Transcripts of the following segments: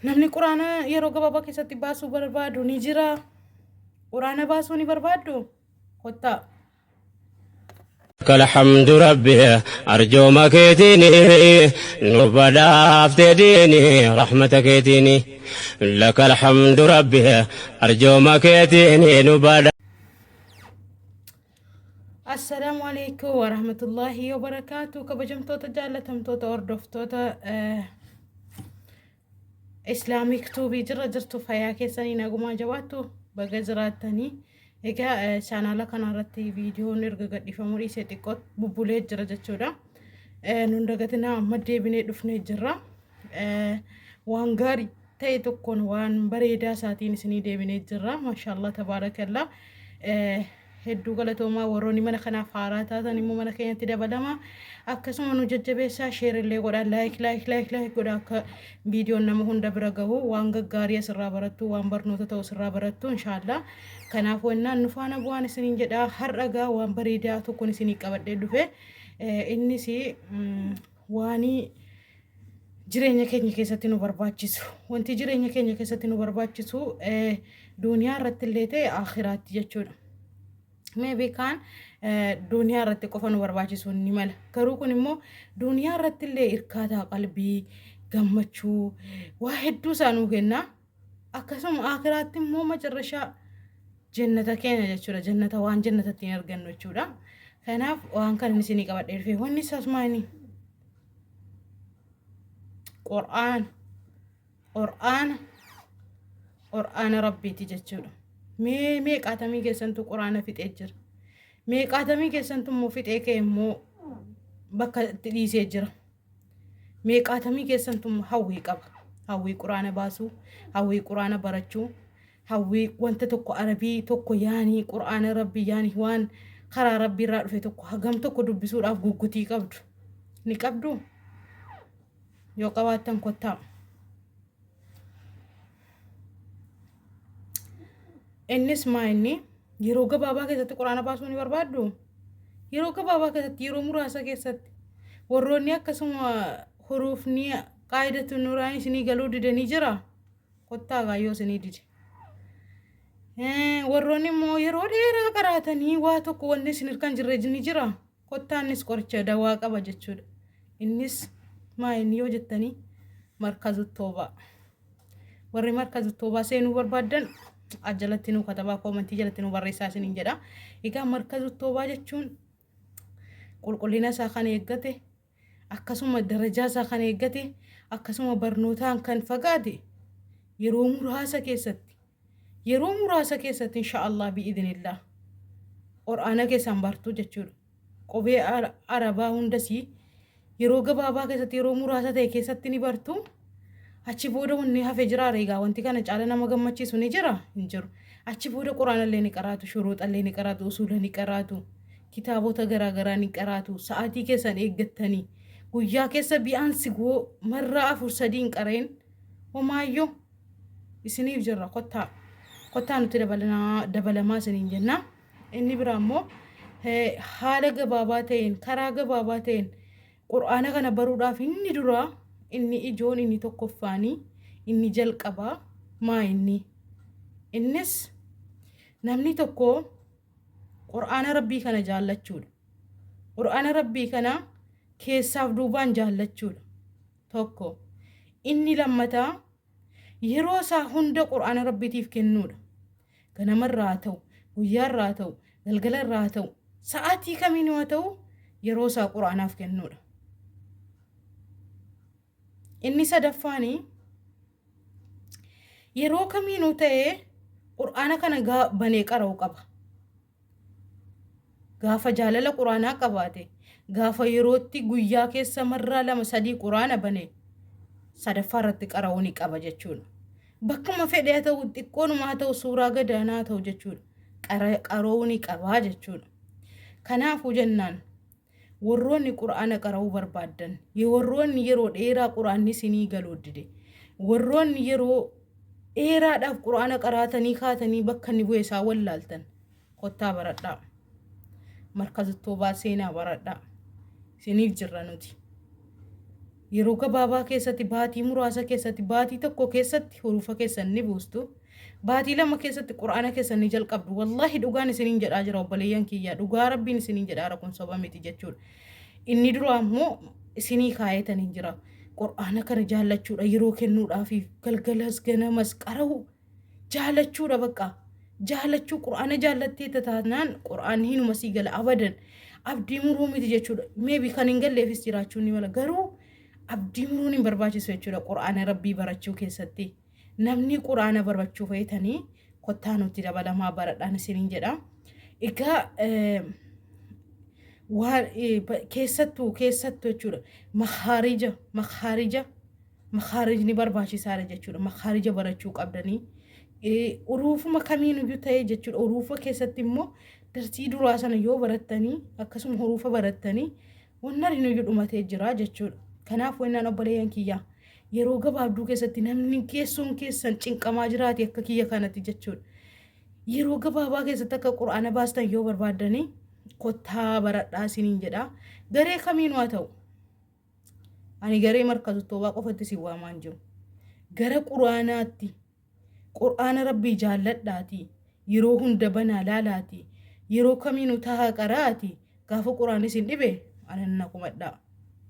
Namni quraana yeroo gabaabaa keessatti baasuu barbaadu ni jira. Quraana baasuu ni barbaaddu? Kottaa. لك الحمد ربي أرجو ما كيتيني نبدا افتديني رحمتك كيتيني لك الحمد ربي أرجو ما كيتيني نبدا Assalaamu alaikum warahmatullaahi wabarakaatu. Kabajamtoota jaallatamtoota hordoftoota Islaamik tuubii jirra jirtu fayyaa keessanii nagumaa jabaattu baga jiraattanii. Egaa chaanaala kanarratti viidiyoon erga gadhiifamuu dhiisee xiqqoo bubbulee jira jechuudha. Nun dagatinaa amma deebinee dhufnee jirra. Waan gaarii ta'e tokkoon waan bareedaa isaatiin isinii deebinee jirra. Maashaallah tabaarakallaa. Hedduu galatoomaa warroonni mana kanaaf haaraa taatan immoo mana keenyatti dabalama. Akkasuma nu jajjabeessaa share illee godhaa like like like like godhaa akka viidiyoon nama hunda bira gahu waan gaggaarii asirraa barattu waan barnoota ta'u asirraa barattu inshaallah. Kanaaf wannaan nu faana bu'aan isiniin jedhaa har'a gaa waan bareedaa tokkoon isinii qabadhee dhufe. Innis waanii jireenya keenya keessatti nu barbaachisu. Wanti jireenya keenya keessatti nu barbaachisu duuniyaa irratti illee ta'e akhiraatti jechuudha. Maybe kaan duuniyaa irratti qofa nu barbaachisu ni mala. Garuu kun immoo duuniyaa irratti illee irkaataa qalbii, gammachuu waa hedduu isaa nuu kenna. Akkasuma akhiraatti immoo macarrashaa jannata keenya jechuudha. Jannata waan jannata ittiin argannu jechuudha. Kanaaf waan kana isinii qabadhee dhufe. Wanni isaas maali? Qur'aana. Qur'aana. Qur'aana Rabbiiti jechuudha. Mee meeqaatamii keessantu Qur'aana fixee jira? Meeqaatamii keessantu immoo fixee ka'e immoo bakka itti dhiisee jira? Meeqaatamii keessantu immoo hawwii qaba? Hawwii Qur'aana baasuu, hawwii Qur'aana barachuu, hawwii wanta tokko Arabii tokko yaanii Qur'aana Rabbii yaanii waan karaa Rabbii irraa dhufe tokko hagam tokko dubbisuudhaaf guggutii qabdu. Ni qabduu? Yoo qabaattan kottaa. Innis maa inni yeroo gabaabaa keessatti quraana baasuu ni barbaaddu? Yeroo gabaabaa keessatti yeroo muraasa keessatti warroonni akkasuma huruufni qaayidatu nuraan isinii galuu didanii jira? Kottaa gaa yoo isinii dide. Warroonni immoo yeroo dheeraa qaraatanii waa tokko wanni isin hirkan jirre ni jira? Kottaa innis qoricha dawaa qaba jechuudha. Innis maa inni yoo jettanii markazu toobaa. Warri markazu toobaa seenuu barbaaddan jalatti nuu katabaa koomantii jalatti nuu barreessaa isiniin jedha. Egaa markazu toobaa jechuun qulqullina isaa kan eeggate akkasuma darajaa isaa kan eeggate akkasuma barnootaan kan fagaate yeroo muraasa keessatti yeroo muraasa keessatti insha Allah bi'idhnillah qur'aana keessaan bartuu jechuudha. Qubee arabaa hundasii yeroo gabaabaa keessatti yeroo muraasa ta'e keessatti ni bartu. Achi booda wanni hafe jira egaa wanti kana caala nama gammachiisu ni jira hin jiru. Achi booda quraanallee ni qaraatu, shuruuxallee ni qaraatu, usuula ni qaraatu, kitaabota garaagaraa ni qaraatu. Sa'aatii keessan eeggattanii guyyaa keessa bi'aansi goo marraa afur sadii hin qareen homaayyoo isiniif jirra kottaa kottaa nutti dabalamaa isiniin jenna. Inni biraa immoo haala gabaabaa ta'een karaa gabaabaa ta'een qur'aana kana baruudhaaf inni duraa inni ijoon inni tokkoffaanii inni jalqabaa maa inni innis namni tokko qur'aana rabbii kana jaallachuudha. Qur'aana rabbii kana keessaaf duubaan jaallachuudha. Tokko inni lammataa yeroo isaa hunda qur'aana rabbiitiif kennuudha. Ganamarraa haa ta'u, guyyaarraa haa ta'u, galgalarraa haa ta'u, sa'aatii kamiinuu haa ta'u yeroo isaa qur'aanaaf kennuudha. Inni sadaffaani yeroo kamiinuu ta'ee qur'aana kana banee qara'uu qaba. Gaafa jaalala quraanaa qabaate, gaafa yerootti guyyaa keessa marraa lama sadii quraana bane sadaffaa irratti qara'uu ni qaba jechuudha. Bakkuma fedhe haa ta'u, xiqqoonuma haa ta'u, suuraa gadaanaa haa ta'u jechuudha. Qara'uu ni qabaa jechuudha. Kanaafuu jennaan warroonni quraana qara'uu barbaaddan, warroonni yeroo dheeraa quraanni isinii galuu dide, warroonni yeroo dheeraadhaaf quraana qaraatanii kaatanii bakka inni bu'e isaa wallaaltan kottaa baradhaa. Markazu toobaa seenaa baradhaa. Isiniif jirra nuti. Yeroo gabaabaa keessatti, baatii muraasa keessatti, baatii tokko keessatti hurufa keessan ni buustu. Baatii 2 keessatti qur'aana keessan ni jalqabdu. Wallaahi dhugaan isiniin jedhaa jira obboleeyyan kiyya. Dhugaa Rabbiin isiniin jedhaa kun soba miti jechuudha. Inni dura ammoo isinii kaayetanii jira. Qur'aana kana jaallachuudha, yeroo kennuudhaaf, galgalas ganamas qara'u jaalachuudha bakka. Jaalachuu, qur'aana jaallattee taanaan qur'aanni hinuma sii gala abadan. Abdii muruu miti jechuudha. Maybe kan hin galleefis jiraachuu ni mala. Garuu abdii muruun hin barbaachisu jechuudha qur'aana Rabbii barachuu keessatti. Namni qur'aana barachuu feetanii kottaa nutti dabalamaa, baradhaan isiniin jedha. Egaa waan keessattuu jechuudha, makhaarija, makhaarijni barbaachisaadha jechuudha. Makhaarija barachuu qabdanii. Uruufuma kamiinuyyuu ta'ee jechuudha. Uruufa keessatti immoo darsii duraa sana yoo barattanii, akkasuma huruufa barattanii, wanna iyyuu dhumatee jira jechuudha. Kanaaf wannaan obboleeyyan kiyyaa, yeroo gabaabduu keessatti namni keessoon keessan cinqamaa jiraate akka kiyya kanatti jechuudha. Yeroo gabaabaa keessatti akka qur'aana baastan yoo barbaaddanii, kottaa baradhaa isiniin jedha. Garee kamiinuu haa ta'u. Ani garee Markazu Toobaa qofatti si waamaan jiru. Gara qur'aanaatti, qur'aana Rabbii jaalladhaati. Yeroo hunda banaa laalaati. Yeroo kamiinuu tahaa qaraati. Gaafa qur'aan isin dhibe anan kumadhaa.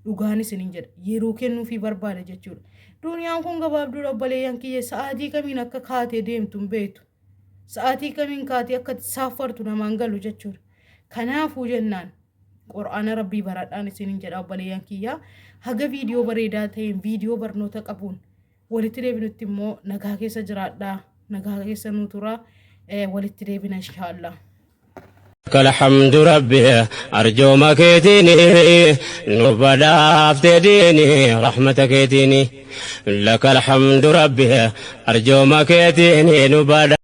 Dhugaan isiniin jedha. Yeroo kennuufii barbaada jechuudha. Duniyaan kun gabaabduudha obboleeyyan kiyya, sa'aatii kamiin akka kaatee deemtu hin beektu. Sa'aatii kamiin kaatee akka saaffartu namaan galu jechuudha. Kanaafuu jennaan qur'aana Rabbii baradhaan isiniin jedha obboleeyyan kiyya. Haga viidiyoo bareedaa ta'een, viidiyoo barnoota qabuun walitti deebinutti immoo nagaa keessa jiraadhaa. Nagaa keessa nuu tura. Walitti deebina inshaallah. لك الحمد ربي، أرجو كيتيني نبدا ديني رحمتك كيتيني. لك الحمد ربي، أرجو كيتيني نبدا.